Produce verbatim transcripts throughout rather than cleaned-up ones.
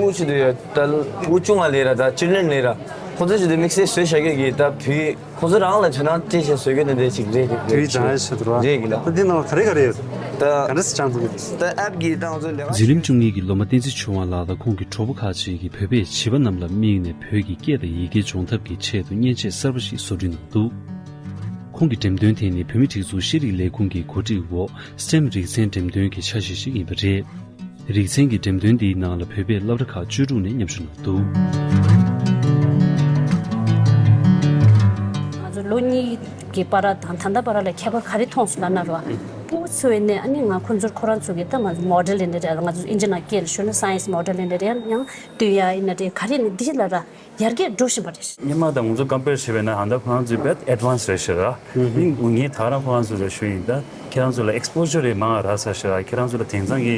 ཕྲུ་གུ་ཆེད་དུ་ཡོད་ད། ཕྲུ་གུ་ཆུང་བ་ལས་ར་ད་ཅི་ལོན་ལས་ར། ཁོ་ཚོ་ཆེད་དུ་དམིགས་བསལ་བཟོས་བཞག་གི་ད་བུ། ཁོ་ཚོ་རང་ལ་ཇོ་ནང་སྤྲད་བྱས་བཟོས་གི་ནི་འདྲ་ཅིག་རེད་རེད་དུས་རེད་ཙང་ཨེ་ཤེས་འདུག་ར། རེད་གི་ལ། ད་འདི་ནང་ག་རེ་ག་རེ་ཡོད། ད་ག་འདྲ་སེ་ཆང་འདུག་གི། ད་ཨེབ་གི་ད་ང་ཚོ་ལས་ཀ་འཛིན་རིམ་བཅུ་གཉིས་ཀྱི་སློབ་མ་བསྟན་འཛིན་ཆོས་དབང་ལགས་དང་ཁོང་གི་གྲོགས་པོ་ཁག་ཅིག་གིས་བོད་པས་བྱིས་པ་རྣམས་ལ་དམིགས་ནས་བོད་ཀྱི་སྐད་དང་ཡི་གེ་སྦྱོང་ཐབས་ཀྱི་ཆེད་དུ་མཉེན་ཆས་གསར་པ་ཞིག་བཟོ་སྐྲུན་གནང་འདུག་ཁོང་གི་འགྲེམས་སྟོན་དེ་ནི་བོད་མིའི་སྒྲིག་འཛུགས་ཤེས་རིག་ལས་ཁུངས་ཀྱི་གོ་སྒྲིག་འོག་སི་ཊེམ་རིག་ཚན་འགྲེམས་སྟོན་གྱི་ཆ་ཤས་ཤིག་ཡིན་པ་རེད། རིག་ཚན་གྱི་འགྲེམས་སྟོན་འདིའི་ནང་ལ་བོད་པའི་སློབ་གྲྭ་ཁག་བཅུ་དྲུག་ནས་མཉམ་ཞུགས་གནང་འདུག་ང་ཚོ་ལོ་གཉིས་ཀྱི་བར་དང་ད་ལྟ་བར་ལ་ཁྱད་པར་ག་རེ་མཐོང་སོང་ལབ་ན་རོ། ཕྲུ་གུ་ཚོའི་ནས་ཨ་ནི་ང་ཁོང་ཚོར་ཁོ་རང་ཚོ་གི་ད་ང་ཚོ་མོ་ཌེལ་ཡིན་ནི་རེད། ང་ཚོ་ཨིན་ཇི་ནང་སྐད་ལ་ཞུ་ན་སའེན་སི་མོ་ཌེལ་ཡིན་ནི་རེད། ཡང་སྟོན་ཡ་ཡིན་ནི་རེད། ག་རེ་ཡིན་ནི་འདི་ལ་ར་ཡར་རྒྱས་འགྲོ་བཞིན་པ་རེད། སྔོན་མ་དང་ང་ཚོ་ཀམ་པེར་བྱས་པས་ན་ཧ་ད་ཁོ་རང་ཚོའི་དཔེ་ཨེཌ་ཝན་སི་རེད་ཤག་ར། ཨིན་ངས་ད་རང་ཁོ་རང་ཚོ་ལ་ཞུ་ཡིན། ད་ཁྱེད་རང་ཚོ་ལ་ཨེགས་པོ་ཇར་རེ་མང་རག་ས་ཤག་ར། ཁྱེད་རང་ཚོ་ལ་དེང་སང་གི་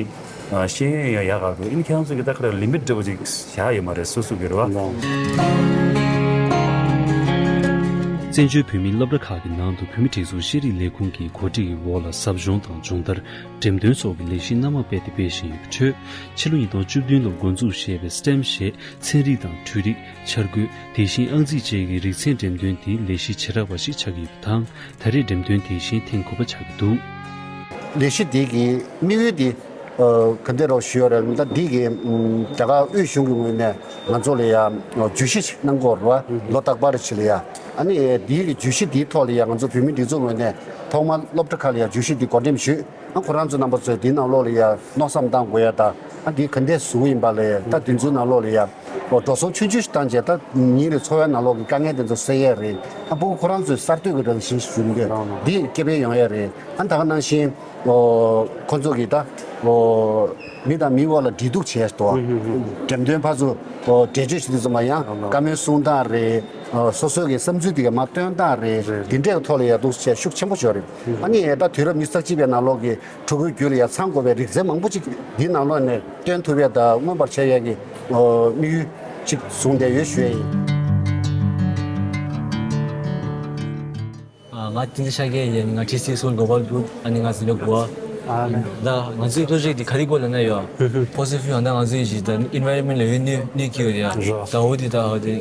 ཤེས་ཡོན་ཡང་ཡག་ག་འདུག་ཨིན་ཁྱེད་རང་ཚོ་གི་ད་ག་རེ་ལི་མིཊ་འདྲ་བོ་ཅིག་བཞག་ཡོད་མ་རེད། སོ་སོ་གི་རེད་བ། བཙན་བྱོལ་བོད་མིའི་སློབ་གྲྭ་ཁག་གི་ནང་དུ་བོད་མིའི་སྒྲིག་འཛུགས་ཤེས་རིག་ལས་ཁུངས་ཀྱི་གོ་སྒྲིག་གི་འོག་ལ་ཟབ་སྦྱོང་དང་སྦྱོང་བརྡར། འགྲེམས་སྟོན་སོགས་ཀྱི་ལས་གཞི་སྣ་མང་སྤེལ་ཏེ་སྤེལ་བཞིན་ཡོད་པའི་ཁྲོད། ཕྱི་ལོ་ཉིས་སྟོང་བཅུ་བདུན་ལོར་འགོ་འཛུགས་བྱས་པའི་སི་ཊེམ་ཞེས་ཚན་རིག་དང་འཕྲུལ་རིག་འཆར་འགོད། དེ་བཞིན་ཨང་རྩིས་བཅས་ཀྱི་རིག་ཚན་འགྲེམས་སྟོན་དེ་ལས་གཞི་བྱེ་བྲག་པ་ཞིག་ཆགས་ཀྱི་ཡོད་པ་དང་། ད་རེས་འགྲེམས་སྟོན་དེ་བཞིན་ཐེངས་དགུ་པ་ཆགས་ཀྱི་འདུག་ལས་གཞི་འདི་གི་དམིགས་ཡུལ་འདི་ཨ་ག་འདྲ་རོགས་ཞུ་ཡོད་རེད། ད་འདི་གི་ཨམ་རྒྱ་གར་དབུས་གཞུང་གི་ངོས་ནས་ང་ཚོ་ལ་ཡ་བརྗོད་གཞི་ཞིག་གནང་དགོས་རེད་བ། ལོ་རྟག་པར་ཕྱི་ལ་ཡ། ཨ་ནི་འདི་གི་བརྗོད་གཞི་འདིའི་ཐོག་ལ་ཡ་ང་ཚོ་བོད་མིའི་སྒྲིག་འཛུགས་ངོས་ནས་ཐོག་མར་སློབ་གྲྭ་ཁག་ལ་ཡ་བརྗོད་གཞི་འདི་བགོ་འགྲེམས་ཞུས། ཨ་ཁོ་རང་ཚོ་རྣམ་པ་ཚོས་འདིའི་ནང་ལོགས་ལ་ཡ་མནོ་བསམ་བཏང་དགོས་ཡ་ད། ཨ་འདི་ག་འདྲས་བཟོ་གི་ཡིན་པ་ལས་ད་འདི་ཚོའི་ནང་ལོགས་ལ་ཡ་འགྲོ་སོང་ཆུང་ཆུང་ཞིག་བཏང་བྱས་ད་ཉིན་རེ་འཚོ་བའི་ནང་ལོགས་ཀྱི་དཀའ་ངལ་དེ་ཚོ་སེལ་ཡས་རེད། ཨ་ཕྲུ་གུ་ཁོ་རང་ཚོའི་གསར་གཏོད་ཀྱི་རང་བཞིན་ཞིག་བཟོ་གི་འདུག་འདི་སྐྱེ་འཕེལ་ཡོང་ཡས་རེད། ཨ་ད་ག་ནང་བཞིན་ཁོ་ཚོ་གིས་ད་མི་དང་མིའི་དབར་ལ་འབྲེལ་གཏུག་བྱས་ཏོ། འགྲེམས་སྟོན་ཕར་ཚུར་འགྲེལ་བརྗོད་བྱེད་དུས་ཙམ་པ་ཡང་བཀའ་མོལ་གསུང་སྟངས་རེད། སོ་སོ་གི་བསམ་ཚུལ་དེ་ག་མར་སྟོན་སྟངས་རེད། འདི་འདྲའི་ཐོག་ལ་ཡ་འདུག་བྱས་ཤུགས་ཆེན་པོ་ཞིག་ཡོད་རེད། ཨ་ནི་ད་དུས་རབས་ཉི་ཤུ་རྩ་གཅིག་པའི་ནང་ལོགས་ཀྱི་ཕྲུ་གུའི་རྒྱུད་ལ་ཡ་ཚང་དགོས་པའི་རིག་རྩལ་མང་པོ་ཅིག་འདིའི་ནང་ལོགས་ནས་སྟོན་ཐུབ་ཡས་དང་མངོན་པར་བྱེད་ཡས་ཀྱི་དམིགས་ཡུལ་ཅིག་བཟུང་བསྡད་ཡོད་ཞུ་ཡས་ཡིན། ང་བསྟན་འཛིན་ཤཱཀྱ་ཡིན། ང་ཊི་སི་སི་སུལ་གོ་པལ་གུ་རུབ། ཨ་ནི་ང་ཟི་ལོ་གོ་ཨ། ད་ང་ཚོའི་པོ་རོ་ཇེཀ་འདི་ག་རེ་སྐོར་ལབ་ན་ཡོད། ཕོ་སི་ལ་ཕུལ་ཡང་ད་ང་ཚོའི་གཞི་ད་ཨིན་ཝའི་རོན་མེན་ཊི་ལ་ཡོད་གནོད་གནོད་སྐྱེལ་ཡོད་ཡ། ད་འོ་དེ་ད་འོ་དེ་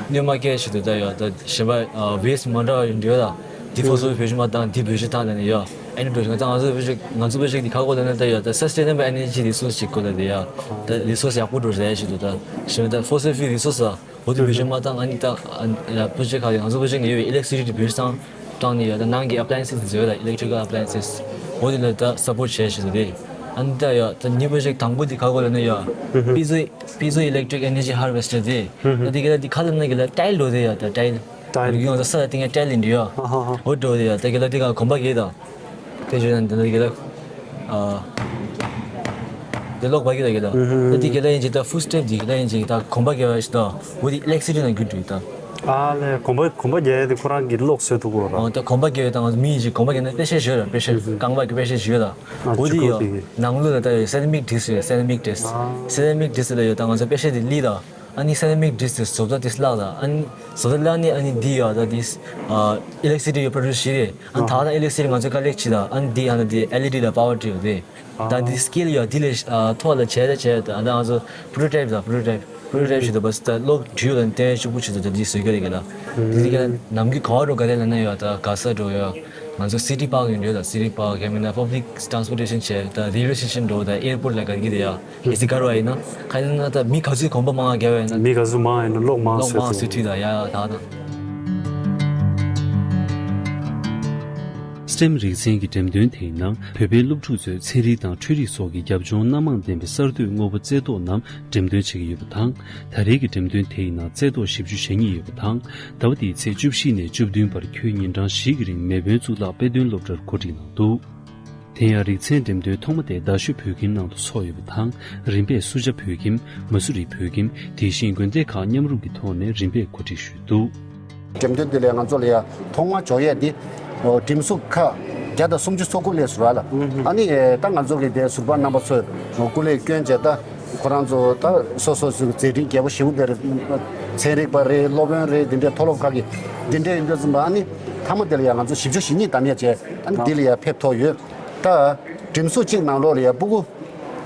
གནོད་མ་སྐྱེལ་ཆེད་དུ་ད་ཡོད་ད་གཞན་པ་ཝེ་སི་ཊི་མ་འདྲ་བ་ཡོད་འདྲ་ཡོད་ད། འདི་ཕོ་སི་ལ་བེད་སྤྱོད་མ་བཏང་། འདི་བེད་སྤྱོད་བཏང་ད་ནི་ཡོད། ཨེ་ནི་འགྲོ་ང་ཚོ་ང་ཚོ་པོ་རོ་ཇེཀ་ང་ཚོ་པོ་རོ་ཇེཀ་འདི་ག་སྐོར་ལབ་ན་ད་ཡོད་ད་སས་ཊེ་ནེ་བལ་ཨེ་ནར་ཇི་རི་སོར་སི་ཅིག་སྐོར་ལ་དེ་ཡ། ད་རི་སོར་སི་ཡག་པོ་འགྲོ་རེད་ཆེད་དུ་ད་གཞན་པ་ད་ཕོ་སི་ལ་ཕུལ་རི་སོར་སི་ད། འོ་དེ་བེད་སྤྱོད་མ་བཏང་། ཨ་ནི་ད་ཨ་ཡ་པོ་རོ་ཇེཀ་ཁག་ཡང་ང་ཚོ་པོ་རོ་ཇེཀ་ནས་ཡོད་ཨི་ལེག་ཊི་སི་ཊི་བེད་སྤྱོད་བཏང་ནས་ཡོད་ད། ནང་གི་ཨེབ་ལ་ཡན་སི་སི་ཟེར་ཡོད་ད། ཨི་ལེག་ཊི་རི་ཀལ་ཨེབ་ལ་ཡན་སི་སི་འོ་དེ་ལ་ད་སབ་པོར་ཊི་བྱས་ཆེད་དུ་རེད། ཨ་ནི་ད་ཡ་ད་ཉི་པོ་རོ་ཇེཀ་དང་པོ་དེ་ག་སྐོར་ལབ་ན་ཡ་པི་ཛོ་པི་ཛོ་ཨི་ལེག་ཊི་རིག་ཨེ་ནར་ཇི་ཧར་ཝེ་སི་ཊར་རེད། ད་དེ་ག་ད་དེ་ག་ལབ་ན་ག་ལ་ཊའིལ་འགྲོ་དེ་ཡ་ད་ཊའིལ། ཊའིལ། ཡོང་ད་ས་ད་དེ་ངས་ཊའིལ་ཡིན་འདྲི་ཡ། འོ་འགྲོ་དེ་ཡ་ད་ག་ལ་དེ་ག་གོམ་པ་གས་ད། དེ་བྱས་ན་འདི་ལ་ག་ལ། ཨ། དེ་ལོག་པ་གི་ལ་གི་ལ། ད་དེ་གི་ལ་ཡིན་ཅིག་ད་ཕུ་སི་ཊེབ་དེ་གི་ལ་ཡིན་ཅིག་ད་གོམ་པ་རྒྱག་པ་ཞིག་ད། འོ་དེ་ཨི་ལེག་ཊི་སི་ཊི་ནང་རྒྱུ་འགྲོ་ཡི་ད། ཨ་ལས་གོམ་པ་གོམ་པ་རྒྱག་ཡ་དེ་ཁོ་རང་གི་གློག་བཟོས་ཐུབ་གོ་ར། ཨ་ད་གོམ་པ་རྒྱག་ཡ་ད་ང་ཚོ་མི་ཡིན་ཅིག་གོམ་པ་རྒྱག་ན་དཔེ་ཤེས་ཞོད་ར་དཔེ་ཤེས་རྐང་པ་གི་དཔེ་ཤེས་ཞོད་ད། འོ་དེ་ཡོད། ནང་ལོགས་ལ་ད་ཡོད་སེ་ར་མིག་ཌིསྐ་ཡོད། སེ་ར་མིག་ཌིསྐ་སེ་ར་མིག་ཌིསྐ་ལ་ཡོད་ད་ང་ཚོ་དཔེ་ཤེས་དེ་ལི་ད། ཨ་ནི་སེ་ར་མིག་ཌིསྐ་དེ་བཟོ་ལྟ་དེ་བརླག་ད། ཨ་ནི་བཟོ་ལྟ་བརླག་ནི་ཨ་ནི་འདི་ཡོད་ད་དེ་ཨ་ཨི་ལེག་ཊི་སི་ཊི་ཡོད་པྲོ་ཌུ་སི་བྱེད་རེད། ཨ་ནི་ད་ལྟ་ཨི་ལེག་ཊི་སི་ཊི་ང་ཚོ་ཀ་ལེག་ཊི་བྱེད་ད། ཨ་ནི་འདི་ཨ་ནི་འདི་ཨེལ་ཨི་ཌི་ལ་པ་ཝར་སྤྲད་ཡོད་དེ། ད་འདི་སི་ཀེལ་ཡོད་འདི་ལས་ཨ་ཐོག་ལ་བྱས་ད་བྱས་ད། ཨ་ད་ང་ཚོ་པྲོ་ཊོ་ཊའིབ་ད་པྲོ་ཊོ་ཊའིབ་པྲོ་ཊོ་ཊའིབ་བྱེད་ད་བ་སི་ད་གློག་འདྲུད་ལ་བརྟེན་ཤུགས་པོ་བྱེད་ད་འདི་བཟོས་ཀྱི་རེད་གི་ལ། འདི་ག་ནམ་རྒྱུན་ག་བ་འགྲོ་ག་རེ་ལ་ན་ཡོད་ད་ག་ས་འགྲོ་ཡོད། ང་ཚོ་སི་ཊི་པཱག་ཡོད་འདྲ་ད། སི་ཊི་པཱག་ཡང་མིན་ན་པབ་ལིག་ཊེ་རན་སི་པོར་ཊེ་ཤན་བྱས་ད་རེལ་ཝེ་སི་ཊེ་ཤན་འགྲོ་ད་ཨེར་པོར་ལ་ག་གི་དེ་ཡ། ཨེ་སི་ག་རུ་ཨ་ཡིན་ན་ག་ཡིན་ན་ད་མི་ག་ཚོད་གོམ་པ་མང་བརྒྱབ་ཡོད་ན། མི་ག་ཚོད་མང་ཡིན་ན་གློག་མང་གློག་མང་བཟོས་ཐུབ་ད་ཡ་ད་ད། སི་ཊེམ་རིག་ཚན་གྱི་འགྲེམས་སྟོན་དེའི་ནང་བོད་པའི་སློབ་ཕྲུག་ཚོས་ཚན་རིག་དང་འཕྲུལ་རིག་སོགས་ཀྱི་རྒྱབ་ལྗོངས་སྣ་མང་ལྡན་པའི་གསར་གཏོད་དངོས་པོ་རྩེ་ཏོག་རྣམས་འགྲེམས་སྟོན་བྱེད་ཀྱི་ཡོད་པ་དང་། ད་རེས་ཀྱི་འགྲེམས་སྟོན་དེའི་ནང་རྩེ་ཏོག་བཞི་བཅུ་ཞེ་གཉིས་ཡོད་པ་དང་། ཟླ་བ་འདིའི་ཚེས་བཅུ་བཞི་ནས་བཅུ་བདུན་བར་ཁྱོན་ཉིན་གྲངས་བཞི་གི་རིང་མེལ་བོན་གཙུག་ལག་དཔེ་སྟོན་སློབ་གྲྭར་གོ་སྒྲིག་གནང་འདུག་དེ་ཡང་རིག་ཚན་འགྲེམས་སྟོན་ཐོག་མ་དེ་རྡ་ཤོད་བོད་ཁྱིམ་ནང་དུ་ཚོགས་ཡོད་པ་དང་། རིམ་པས་སུ་ཇཱ་བོད་ཁྱིམ། མ་སུ་རི་བོད་ཁྱིམ། དེ་བཞིན་དགོན་སྡེ་ཁག་མཉམ་རུབ་ཀྱི་ཐོག་ནས་རིམ་པས་གོ་སྒྲིག་ཞུས་འདུག་འགྲེམས་སྟོན་འདི་ལས་ང་ཚོ་ལ་ཡ་ཐོག་མར་འཇོག་ཡས་འདི་འགྲེམས་གཟུགས་ཁག་བརྒྱ་དང་སུམ་ཅུ་སོ་དགུ་སླེབས་སོང་ར་ལ། ཨ་ནི་ད་ང་ཚོ་གི་དེ་ཟུར་པ་རྣམ་པ་ཚོས་སྐུ་ལས་བསྐྱོན་བྱས་ད། ཁོ་རང་ཚོ་ད་སོ་སོ་སོའི་མཛད་འཕྲིན་རྒྱས་པོ་ཞེ་པོ་དེ་རེད། ཚན་རིག་པ་རེད། སློབ་དཔོན་རེད། འདི་འདྲའི་མཐོ་སློབ་ཁག་གི་འདི་འདྲའི་ཡིན་དུས་ཙམ་པ་ཨ་ནི་མཐའ་མ་དེ་ལ་ཡང་ང་ཚོ་བཞི་བཅུ་ཞེ་གཉིས་བདམས་ཡ་བྱས་ཨ་ནི་འདི་ལ་ཡང་ཕེབས་ཐུབ་ཡོད། ད་འགྲེམས་གཟུགས་གཅིག་ནང་ལོགས་ལ་ཡང་ཕྲུ་གུ་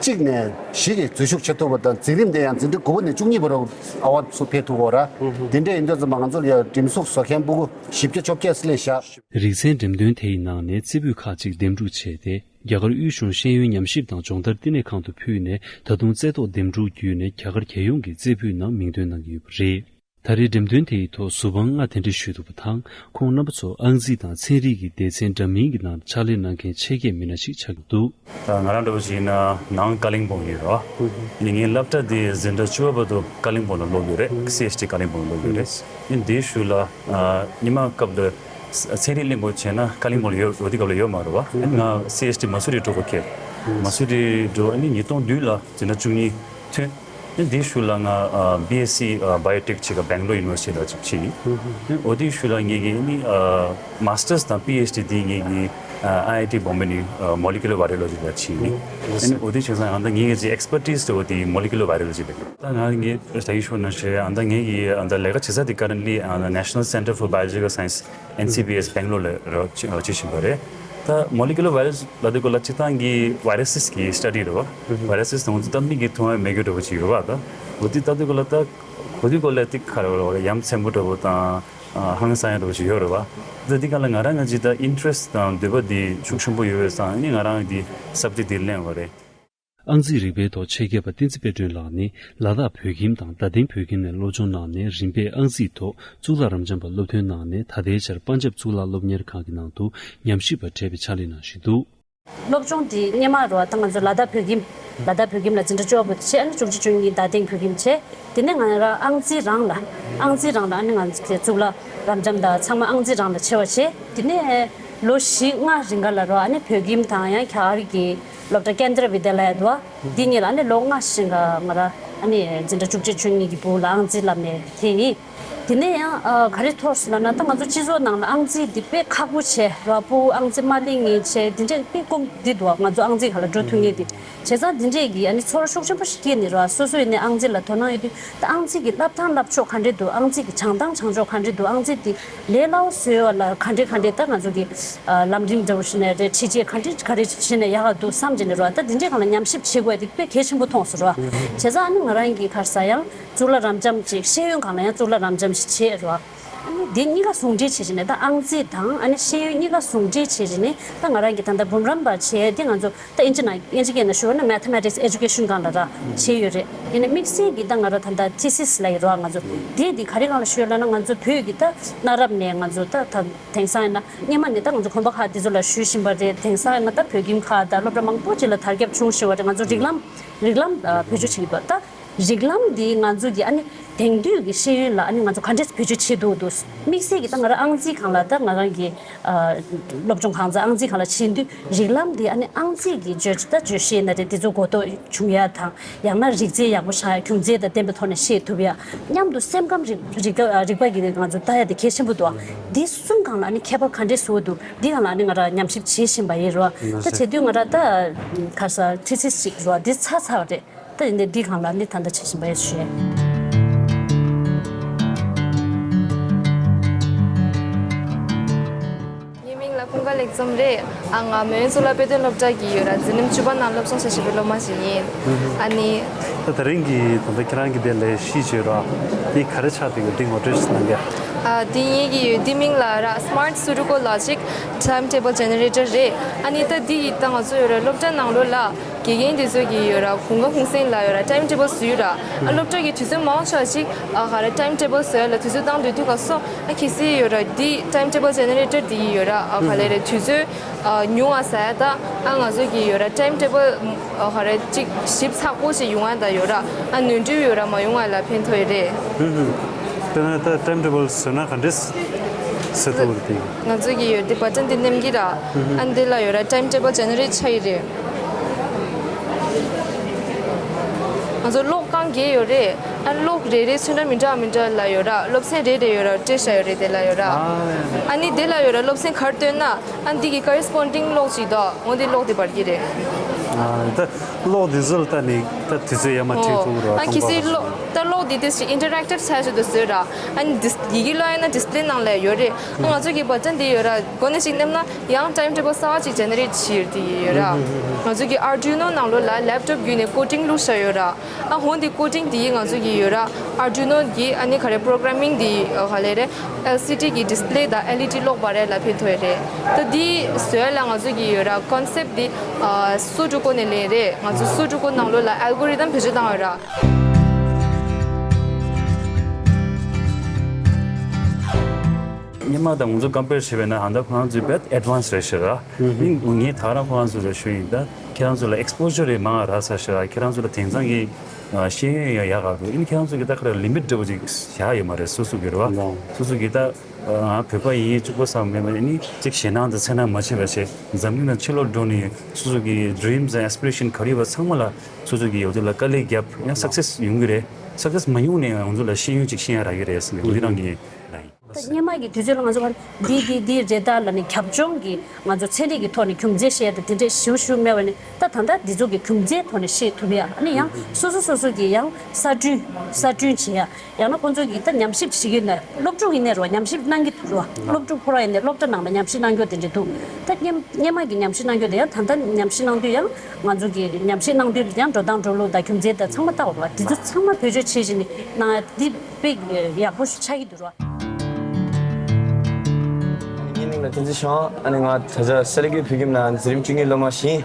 གཅིག་ནས་བཞི་གི་འཛུལ་ཞུགས་བྱེད་ཐུབ་པ་དང་། འཛིན་རིམ་དེ་ཡང་འཛིན་གྲྭ་དགུ་པ་ནས་བཅུ་གཉིས་བར་དུ་ཨ་བ་ཚུར་ཕེབས་ཐུབ་ཀྱི་ཡོད་རེད། དེ་འདྲ་ཡིན་དུས་ཙམ་པ་ང་ཚོ་ལ་ཡང་སྒྲིག་འཛུགས་བཟོ་མཁན་ཕྲུ་གུ་བཞི་བརྒྱ་བཅོ་བརྒྱད་ཙམ་སླེབས་ཤག་རིག་ཚན་འགྲེམས་སྟོན་དེ་ཡི་ནང་ནས་རྩེ་ཕུད་ཁག་ཅིག་འདེམས་སྒྲུག་བྱས་ཏེ། རྒྱ་གར་དབུས་གཞུང་ཤེས་ཡོན་ཉམས་ཞིབ་དང་སྦྱོང་བརྡར་བསྟི་གནས་ཁང་དུ་ཕུལ་ནས། ད་དུང་རྩེ་ཐོག་འདེམས་སྒྲུག་བརྒྱུད་ནས་རྒྱ་གར་རྒྱལ་ཡོངས་ཀྱི་རྩེ་ཕུད་ནང་མིང་འདོན་གནང་གི་ཡོད་པ་རེད། ད་རེས་འགྲེམས་སྟོན་དེ་ཡི་ཐོག་གཟུ་དཔང་ལྔ་དེ་འདྲ་ཞུགས་འདུག་པ་དང་། ཁོང་རྣམ་པ་ཚོ་ཨང་རྩིས་དང་ཚན་རིག་གི་སྡེ་ཚན་འདྲ་མིན་གྱི་ནང་ཕྱག་ལས་གནང་མཁན་ཆེད་མཁས་མི་སྣ་ཞིག་ཆགས་ཀྱི་འདུག་ད་ང་རང་འདྲ་བོ་ཞིག་ཡིན་ན་ནང་ཀ་ལིང་པོང་ཡིན་རོ། ཡིན་ངའི་སློབ་གྲྭ་དེ་འཛིན་གྲྭ་བཅུ་པ་བར་དུ་ཀ་ལིང་པོང་ལ་སློབ་ཡོད་རེད། སི་ཨེཆ་ཌི་ཀ་ལིང་པོང་ལ་སློབ་ཡོད་རེད། ཡིན་དེའི་ཤུལ་ལ་ཉི་མ་སྐབས་ལ་ཚན་རིག་གླེང་དགོས་བྱས་ན་ཀ་ལིང་པོང་ལ་ཡོད། འོ་དེ་སྐབས་ལ་ཡོད་མ་རེད་བ། ང་སི་ཨེཆ་ཌི་མ་སུ་རི་འགྲོ་དགོས་ཁེལ། མ་སུ་རི་འགྲོ་ཨ་ནི་ཉིས་སྟོང་བདུན་ལ་འཛིན་གྲྭ་བཅུ་གཉིས་ཐོན། ཨ་ནི་དེའི་ཤུལ་ལ་ང་ཨ་བི་ཨེས་སི་ཨ་བྷའི་ཡོ་ཊེག་བྱེད་ག་སྦེང་ལོར་ཡུ་ནི་ཝར་སི་ཊི་ལ་ཅིག་ཕྱིན་ཡིན། ཨ་ནི་འོ་དེའི་ཤུལ་ལ་ངེད་ཀྱི་ཨ་ནི་ཨ་མ་སི་ཊར་སི་དང་པི་ཨེཆ་ཌི་དེ་ངེད་ཀྱི་ཨ་ཨའི་ཨའི་ཊི་བོམ་བེ་ནས་ཨ་མོ་ལི་ཀུ་ལར་བ་ཡོ་ལོ་ཇི་ལ་ཕྱིན་ཡིན། ཨ་ནི་འོ་དེ་བྱས་ཙང་ཨ་ནི་ངེད་ཀྱི་ཨེག་སི་པར་ཊི་སི་དེ་འོ་དེ་མོ་ལི་ཀུ་ལར་བ་ཡོ་ལོ་ཇི་རེད། ད་ང་ངས་ད་གིན་ཞུས་ནང་བཞིན་ཨ་ནི་ངེད་ཀྱི་ཨ་ནི་ལས་ཀ་བྱེད་ས་དེ་ཀ་རན་ལི་ཨ་ནི་ནེ་ཤ་ནལ་སེན་ཊར་ཕོར་བྷའི་ཡོ་ལོ་ཇི་ཀལ་སའེན་སི་ཨེན་སི་བི་ཨེས་སྦེང་ལོར་ལ་རོགས་བྱེད་བྱེད་བཞིན་པ་རེད། ད་མོ་ལི་ཀུ་ལར་བ་ཡོ་ལོ་ཇི་ལབ་དུས་སྐོར་ལ་སྤྱིར་བཏང་གི་བྷའི་ར་སི་སི་གི་སི་ཊ་ཌི་རེད་བ། བྷའི་ར་སི་སི་དང་འོ་དེ་ད་མིག་གིས་མཐོང་ཡ་མེད་རྒྱུ་འདྲ་བོ་ཅིག་ཡོད་བ། ད་འོ་དེ་ལྟ་དུས་སྐོར་ལ་ད་གོ་དུས་སྐོར་ལ་ཏིག་ཁ་རེ་བ་ཡ་མཚན་པོ་འདྲ་བོ་དང་ཧང་སང་ཡ་འདྲ་བོ་ཅིག་ཡོད་རེད་བ། ད་འདི་ག་ལ་ང་རང་ང་ཅིག་ད་ཨིན་ཊི་རེ་སི་ཊི་དང་འདོད་པ་འདི་ཤུགས་ཆེན་པོ་ཡོད་པས་ཙང་ཨ་ནི་ང་རང་འདི་སབ་ཇེག་ཊི་འདི་ལེན་པ་རེད། ཨང་རྩིས་རིག་པའི་ཐོག་ཆེད་མཁས་པ་བསྟན་འཛིན་དཔལ་སྒྲོན་ལགས་ནི་ལ་དྭགས་བོད་ཁྱིམ་དང་རྡ་སྟེང་བོད་ཁྱིམ་ནས་སློབ་སྦྱོང་གནང་ནས་རིམ་པས་ཨང་རྩིས་ཐོག་གཙུག་ལག་རབ་འབྱམས་པ་སློབ་ཐོན་གནང་ནས་ད་ལྟའི་ཆར་པན་ཇབ་གཙུག་ལག་སློབ་གཉེར་ཁང་གི་ནང་དུ་ཉམས་ཞིབ་པ་བགྲེས་པའི་ཕྱག་ལས་གནང་བཞིན་འདུག་སློབ་སྦྱོང་དེ་སྔོན་མ་རུ་ད་ང་ཚོ་ལ་དྭགས་བོད་ཁྱིམ་ལ་དྭགས་བོད་ཁྱིམ་ལ་འཛིན་གྲྭ་བཅུ་པ་བར་དུ་བྱས། ཨ་ནི་བཅུ་གཅིག་བཅུ་གཉིས་རྡ་སྟེང་བོད་ཁྱིམ་བྱས། དེ་ནས་ང་རང་ཨང་རྩིས་རང་ལ་ཨང་རྩིས་རང་ལ་ཨ་ནི་ང་ཚོ་གཙུག་ལག་རབ་འབྱམས་དང་ཚང་མ་ཨང་རྩིས་རང་ལ་ཆེ་བ་བྱས། དེ་ནས་ལོ་བཞི་ལྔ་རིང་ག་ལ་རོ་ཨ་ནི་བོད་ཁྱིམ་དང་ཡང་རྒྱ་གར་གྱི་སློབ་གྲྭ་ཀེན་དྲ་བི་དྱ་ལ་ཡ་འདུག་བ། འདི་གཉིས་ལ་ཨ་ནི་ལོ་ལྔ་ཞིག་ང་རང་ཨ་ནི་འཛིན་གྲྭ་བཅུ་གཅིག་བཅུ་གཉིས་ཀྱི་བར་ལ་ཨང་རྩིས་བསླབ་ནས་ཕེབས་ཡིན། དེ་ནས་ཡང་ཨ་ག་རེ་ཐོག་སོང་ལབ་ན། ད་ང་ཚོ་སྤྱི་ཚོགས་ནང་ལ་ཨང་རྩིས་འདི་དཔེ་ཁག་པོ་བྱས་ར། ཕྲུ་གུ་ཨང་རྩིས་མ་ལེན་མཁན་བྱས། འདི་འདྲས་དཔེ་དཀོན་འདི་འདུག་བ། ང་ཚོ་ཨང་རྩིས་སྒང་ལ་འགྲོ་ཐུབ་མཁན་འདི་བྱས་ཙང་འདི་འདྲས་ཀྱི་ཨ་ནི་ཚོར་ཤུགས་ཆེན་པོ་ཞིག་སྐྱེས་ནས་ར། སོ་སོ་ཡིན་ནའི་ཨང་རྩིས་ལ་དོ་སྣང་ཡོད་དུས་ད་ཨང་རྩིས་ཀྱི་བསླབ་སྟངས་བསླབ་ཕྱོགས་ག་འདྲས་འདུག་ཨང་རྩིས་ཀྱི་སྦྱང་སྟངས་སྦྱང་ཕྱོགས་ག་འདྲས་འདུག་ཨང་རྩིས་འདི་ལས་སླ་བོ་བཟོ་ཡ་ལ་ག་འདྲས་ག་འདྲས་ད་ང་ཚོ་གི་ཨ་ལམ་རིམ་འདྲ་བོ་ཞིག་ནས་རེད། ཁྲིད་ཆས་ག་འདྲས་ག་འདྲས་བྱས་ནས་ཡག་ག་འདུག་བསམ་བྱས་ནས་ར། ད་འདི་འདྲས་སྒང་ལ་ཉམས་ཞིབ་བྱེད་དགོས་ཡ་འདི་དཔེ་གལ་ཆེན་པོ་མཐོང་སོང་ར། བྱས་ཙང་ཨ་ནི་ང་རང་གི་ག་རེ་ཟ་ཡང་གཙུག་ལག་རབ་འབྱམས་ཅིག་ཤེས་ཡོན་སྒང་ལ་ཡང་གཙུག་ལག་རབ་འབྱམས་ཤིག་བྱས་རོ། ཨ་ནི་འདི་གཉིས་ཀ་ཟུང་འབྲེལ་བྱས་བྱས་ནས་ད་ཨང་རྩིས་དང་ཨ་ནི་ཤེས་ཡོན་གཉིས་ཀ་ཟུང་འབྲེལ་བྱས་བྱས་ནས་ད་ང་རང་གི་ད་ལྟ་འབུམ་རམས་པ་བྱས་ཏེ་ང་ཚོ་ད་ཨིན་ཇི་ནང་ཨིན་ཇི་སྐད་ནང་ཞུ་བ་ན་Mathematics Education སྒང་ལ་ར་བྱས་ཡོད་རེད། ཡིན་ནའི་དམིགས་བསལ་གྱི་ད་ང་རང་ད་ལྟ་ཐི་སིས་ལབ་ཡོད་རོ། ང་ཚོ་དེ་འདི་ག་རེ་སྒང་ལ་ཞུ་ཡོད་ལབ་ན། ང་ཚོ་བོད་ཀྱི་ད་གནའ་རབས་ནས་ང་ཚོ་ད་ད་དེང་སང་ཡིན་ན་སྔོན་མ་ནས་ད་ང་ཚོ་དགོན་པ་ཁག་འདི་ཚོ་ལ་ཞུགས་བཞིན་པ་རེད། དེང་སང་ཡིན་ན་ད་བོད་ཁྱིམ་ཁག་ད་སློབ་གྲྭ་མང་པོ་ཅིག་ལ་དར་ཁྱབ་བྱུང་བཞིན་པ་རེད། ང་ཚོ་རིགས་ལམ་རིགས་ལམ་ཨ་བེད་སྤྱོད་བྱེད་ཀྱི་འདུག་ད་རིགས་ལམ་འདི་ང་ཚོ་གི་ཨ་ནི་དེང་དུས་ཀྱི་ཤེས་ཡོན་ལ་ཨ་ནི་ང་ཚོ་ག་འདྲས་བེད་སྤྱོད་བྱེད་ཐུབ་འདུག་དམིགས་བསལ་གྱི་ད་ང་རང་ཨང་རྩིས་སྒང་ལ་ད་ང་རང་གི་ཨ་སློབ་སྦྱོང་ཁང་ཚན་ཨང་རྩིས་སྒང་ལ་ཕྱིན་དུས་རིགས་ལམ་འདི་ཨ་ནི་ཨང་རྩིས་ཀྱི་བརྗོད་ད་བརྗོད་གཞི་ཡིན་ན་རེད། འདི་ཚོ་གོ་རྟོགས་བྱུང་ཡ་དང་། ཡང་ན་རིག་རྩལ་ཡག་པོ་བྱ་ཡ། རྒྱུ་མཚན་དང་ལྡན་པའི་ཐོག་ནས་ཤེས་ཐུབ་ཡ། མཉམ་དུ་སེམས་ཁམས་རིག་རིག་རིག་པ་གི་ང་ཚོ་ལྟ་ཡ་དེ་གལ་ཆེན་པོ་འདུག་འདི་གསུམ་སྒང་ལ་ཨ་ནི་ཁྱད་པར་ག་འདྲས་བཟོ་འདུག་འདི་སྒང་ལ་ཨ་ནི་ང་རང་ཉམས་ཞིབ་བྱེད་བཞིན་པ་ཡིན་རོ། ད་བྱེད་དུས་ང་རང་ད་ག་རེ་ཟ་ཐི་སིས་ཅིག་རོ། འདི་ཚར་ཚར་བ་རེད། ད་ཡིན་ནའི་འདི་སྒང་ལ་ཨ་ནི་ད་ལྟ་བྱེད་བཞིན་པ་ཡིན་ཞུ་ཡ། ངའི་མིང་ལ་ཀུན་དགའ་ལེགས་འཛོམས་རེད། ཨ་ང་མོན་གཙུག་ལག་དཔེ་སྟོན་སློབ་གྲྭ་གི་ཡོད་ར་འཛིན་རིམ་བཅུ་པ་ནང་སློབ་སྦྱོང་བྱེད་བཞིན་པའི་སློབ་མ་ཞིག་ཡིན། ཨ་ནི། ད་དེ་རིང་གི་ད་ལྟ་ཁྱེད་རང་གི་དེ་ལས་གཞི་བྱས་ར་དེ་ག་རེ་ཆགས་བསྡད་ཡོད། དེ་ངོ་སྤྲོད་ཞིག་གནང་གས། ཨ་དེ་ངེད་ཀྱི་ཡོད་དེ་མིང་ལ་ར་Smart Sudoku Logic Timetable Generator རེད། ཨ་ནི་ད་འདི་ཡི་ད་ང་ཚོ་ཡོད་ར་སློབ་གྲྭ་ནང་ལོགས་ལ་དགེ་རྒན་དེ་ཚོ་གི་ཡོད་ར་གུང་དཀར་གུང་སེང་ལ་ཡོད་ར་ཊའིམ་ཊེ་བལ་བཟོས་ཡོད་ར། ཨ་སློབ་གྲྭ་གི་དུས་ཚོད་མང་ཆེ་བ་ཞིག་ཨ་ག་རེ་ཊའིམ་ཊེ་བལ་བཟོ་ཡ་ལ་དུས་ཚོད་བཏང་སྡོད་དུས་སྐབས་སུ་ཨ་གལ་སྲིད་ཡོད་ར་འདི་Timetable Generator འདི་ཡི་ཡོད་ར་ཨ་ག་ལེ་རེད། དུས་ཚོད་ཨ་ཉུང་བ་ཟ་ཡ་ད་ཨ་ང་ཚོ་གི་ཡོད་ར་ཊའིམ་ཊེ་བལ་ཨ་ག་རེ་ཅིག་ཞིབ་ཚགས་པོ་ཞིག་ཡོང་ཡ་ད་ཡོད་ར་ཨ་ནོར་འཁྲུལ་ཡོད་ར་མ་ཡོང་བ་ལ་ཕན་ཐོགས་ཡོད་རེད། དཔེར་ན་ད་ཊའིམ་ཊེ་བལ་བཟོས་ན་ག་འདྲས་བཟོ་ཐུབ་རེད་དེ། ང་ཚོ་གི་ཡོད་དེ་བ་ཊན་དེ་མནན་གི་ར་ཨ་འདི་ལ་ཡོད་ར་Timetable Generate ཆགས་ཡི་རེད། ང་ཚོ་གློག་རྐང་བརྒྱད་ཡོད་རེད། ཨ་གློག་རེ་རེ་ཚོན་ཁྲ་མི་འདྲ་མི་འདྲ་ལ་ཡོད་ར་སློབ་ཚན་རེ་རེ་ཡོད་ར་སྤྲད་བཞག་ཡོད་རེད། དེ་ལ་ཡོད་ར་ཨ་ནི་དེ་ལ་ཡོད་ར་སློབ་ཚན་ག་རེ་བཏོན་ན་ཨ་འདི་གི་corresponding གློག་ཅིག་དང་འོ་འདི་གློག་དེ་འབར་གི་རེད། ཨ་ད་གློག་འདི་ཚོ་ལ་ལྟ་ནས་ད་དུས་ཚོད་ཡར་མར་འཁྲིད་ཐུབ་ར་ཨ་གལ་སྲིད་གློག་ད་གློག་འདི་དེ་ཅིག་ཨིན་ཊར་ཨེག་ཊིབ་ཆ་ཞིག་ཏུ་བཟོས་ར། ཨ་ནི་ཌིས་ཡི་གེ་ཀློག་ཡ་ན་ཌིས་པི་ལེ་ནང་ལ་ཡོད་རེད། ང་ཚོ་གི་བར་ཅན་འདི་ཡོད་ར། གོ་ནས་ཅིག་ནེམ་ན་ཡང་ཊའིམ་ཊེ་བལ་གསར་བ་ཅིག་ཇེ་ནེ་རེ་ཊི་བྱེད་ཡོད་དེ་ཡོད་ར། ང་ཚོ་གི་ཨར་ཌུ་ནོ་ནང་ལོགས་ལ་ལེབ་ཊོབ་བརྒྱུད་ནས་ཀོ་ཌིང་བླུགས་བཞག་ཡོད་ར། ཨ་ཧོ་འདི་ཀོ་ཌིང་འདི་ང་ཚོ་གི་ཡོད་ར། ཨར་ཌུ་ནོ་གི་ཨ་ནི་ག་རེ་པོ་རོ་གྷ་ར་མིང་འདི་ག་ལེ་རེད། ཨེལ་སི་ཌི་གི་ཌིས་པི་ལེ་དང་ཨེལ་ཨི་ཌི་གློག་འབར་ཡ་ལ་ཕན་ཐོགས་ཡོད་རེད། ད་འདི་བཟོ་ཡ་ལ་ང་ཚོ་གི་ཡོད་ར། ཀོན་སེབ་འདི་སུ་ཌུ་ཀོ་ནས་ལེན་རེད། ང་ཚོ་སུ་ཌུ་ཀོ་ནང་ལོགས་ལ་ཨལ་གོ་རི་དམ་བེད་སྤྱོད་བཏང་ཡོད་ར། སྔོན་མ་དང་ང་ཚོ་ཀམ་པེར་བྱས་པ་ན་ཧ་ད་ཁོ་རང་ཚོའི་དཔེ་ཨེཌ་ཝན་སི་རེད་ཤག་ར། ཨིན་ངས་ད་རང་ཁོ་རང་ཚོ་ལ་ཞུ་ཡིན། ད་ཁྱེད་རང་ཚོ་ལ་ཨེག་སི་པོ་ཇར་རེ་མང་རག་ས་ཤག་ར། ཁྱེད་རང་ཚོ་ལ་དེང་སང་གི་ཤེས་ཡོན་ཡང་ཡག་ག་འདུག་ཨིན་ཁྱེད་རང་ཚོ་གི་ད་ག་རེ་ལི་མིཊ་འདྲ་བོ་ཅིག་བཞག་ཡོད་མ་རེད། སོ་སོ་གི་རེད་བ། སོ་སོ་གི་ད་ང་བོད་པ་ཡིན་གཅིག་པོ་ཙམ་མེད་པ་ནི་གཅིག་ཞེད་སྣང་དང་འཚེར་སྣང་མ་བྱེད་པ་བྱས། འཛམ་གླིང་ནང་ཕྱི་ལོགས་འགྲོ་ནས་སོ་སོ་གི་ཌི་རིམ་སི་དང་ཨེ་སི་པི་རེ་ཤན་ག་རེ་ཡོད་པ་ཚང་མ་ལ་སོ་སོ་གི་ཡོད་དེ་ལ་དཀའ་ལས་བརྒྱབ་ཡང་སག་སེ་སི་ཡོང་གི་རེད། སག་སེ་སི་མ་ཡོང་ནས་ང་ཚོ་ལ་ཤེས་ཡོན་ཅིག་ཤེས་ཡ་རག་གི་རེད་ཟེར་ནས་འོ་དེ་རང་གི་ད་སྔོན་མ་གི་དུས་ཚོད་ལ་ང་ཚོ་ག་འདི་འདི་འདི་རེད་ད་ལབ་ནས་རྒྱབ་ལྗོངས་ཀྱི་ང་ཚོ་ཚན་རིག་གི་ཐོག་ནས་རྒྱུ་མཚན་བཤད་ཡ་དེ་དེ་འདྲས་ཞིབ་ཞིབ་མེད་པ་ནས། ད་ད་ལྟ་འདི་ཚོ་གི་རྒྱུ་མཚན་ཐོག་ནས་ཤེས་ཐུབ་ཡ། ཨ་ནི་ཡང་སོ་སོ་སོ་སོ་གི་ཡང་གསར་སྐྲུན་གསར་སྐྲུན་བྱེད་ཡ། ཡང་ན་ཁོང་ཚོ་གི་ད་ཉམས་ཞིབ་བྱེད་ཀྱི་ན་སློབ་ཕྲུག་ཡིན་ནའི་རོ། ཉམས་ཞིབ་གནང་གི་འདུག་རོ། སློབ་ཕྲུག་ཁོ་རང་ཡིན་ནའི་སློབ་གྲྭ་ནང་ལ་ཉམས་ཞིབ་གནང་རྒྱུ་དེ་འདྲ་འདུག་ད་སྔོན་སྔོན་མ་གི་ཉམས་ཞིབ་གནང་རྒྱུ་དེ་ཡང་ད་ལྟ་ཉམས་ཞིབ་གནང་དུས་ཡང་ང་ཚོ་གི་ཉམས་ཞིབ་གནང་དུས་ཡང་འགྲོ་སྟངས་འགྲོ་ལུགས་དང་རྒྱུ་མཚན་དང་ཚང་མ་ལྟ་དགོས་རེད་བ། དེ་ཚོ་ཚང་མ་བེད་སྤྱོད་བྱེད་བཞིན་ནས་གནང་ཡ་དེ་དཔེ་ཡག་པོ་ཞིག་ཆགས་ཀྱི་འདུག་རོ། ངའི་མིང་ལ་བསྟན་འཛིན་ཤང་། ཨ་ནི་ང་ད་ཆ་སེ་ལ་ཀིའུ་བོད་ཁྱིམ་ནང་འཛིན་རིམ་བཅུ་གཉིས་སློབ་མ་ཞིག་ཡིན།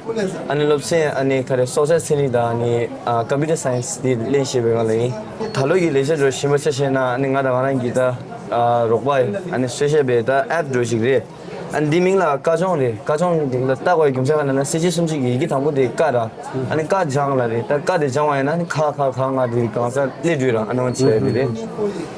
ཨ་ནི་སློབ་ཚན་ཨ་ནི་ག་རེ་སོགས་ཆ་ཚན་རིག་དང་ཨ་ནི་ཨ་ཀམ་པུ་ཊར་སའེན་སི་དེ་ལེན་བཞིན་པའི་སྒང་ལ་ཡིན། ད་ལོ་གི་ལས་བྱ་འགྲོ་བཞིན་པ་ཆ་བཞག་ན་ཨ་ནི་ང་དང་ང་རང་གི་ད་ཨ་རོགས་པ་ཡིན། ཨ་ནི་གསོལ་ཞབས་པའི་ད་ཨེབ་འགྲོ་ཞིག་རེད། ཨ་ནི་འདི་མིང་ལ་ཀ་ཅོང་རེད། ཀ་ཅོང་འདི་ལ་བཏགས་པའི་རྒྱུ་མཚན་ག་ལ་ན་གསལ་བྱེད་སུམ་ཅུ་གི་ཡི་གེ་དང་པོ་དེ་ཀ་ར། ཨ་ནི་ཀ་སྦྱངས་ལ་རེད། ད་ཀ་དེ་སྦྱངས་པ་ཡིན་ན་ཨ་ནི་ཁ་ཁ་ཁ་ང་དེ་གང་ས་སླེབས་དུས་ར་ཨ་ནི་བ་བྱས་པ་དེ་རེད།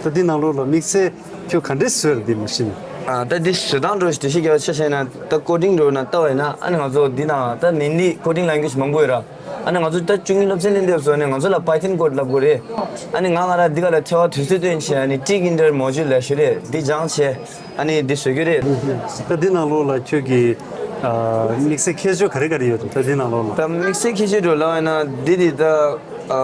ད་འདི་ནང་ལོགས་ལ་དམིགས་བསལ་ཁྱོད་ག་འདྲས་བཟོས་རེད་འདི་མ་ཤེས་ན། ཨ་ད་འདི་བཟོ་སྟངས་འགྲོ་ཞིག་དེ་ཤེས་རྒྱ་ཆ་བྱས་ན་ད་ཀོ་ཌིང་འགྲོ་ན་ལྟ་བ་ཡིན་ན་ཨ་ནི་ང་ཚོ་འདི་ནང་ད་མིན་འདི་ཀོ་ཌིང་ལེང་གུ་ཨེཇ་མང་པོ་ཡོད་ར། ཨ་ནི་ང་ཚོ་ད་བཅུ་གཉིས་སློབ་ཚན་ལེན་དུས་སོ་ནས་ང་ཚོ་ལ་པའི་ཐན་ཀོཌ་ལབ་དགོས་རེད། ཨ་ནི་ང་ང་ར་འདི་ག་ལ་ཐེ་བ་དུས་ཚོད་བཏོན་བྱས་ཨ་ནི་ཊི་ཀིན་ཌར་མོ་ཇུལ་ལབ་ཞུ་རེད། འདི་སྦྱངས་བྱས་ཨ་ནི་འདི་བཟོ་རྒྱུ་རེད། ད་འདི་ནང་ལོགས་ལ་ཁྱོད་ཀྱི་ཨ་དམིགས་བསལ་ཁྱད་ཆོས་ག་རེ་ག་རེ་ཡོད་འདུག་ད་འདི་ནང་ལོགས་ལ། ད་དམིགས་བསལ་ཁྱད་ཆོས་འགྲོ་ལབ་ཡིན་ན་འདི་འདི་ད་ཨ་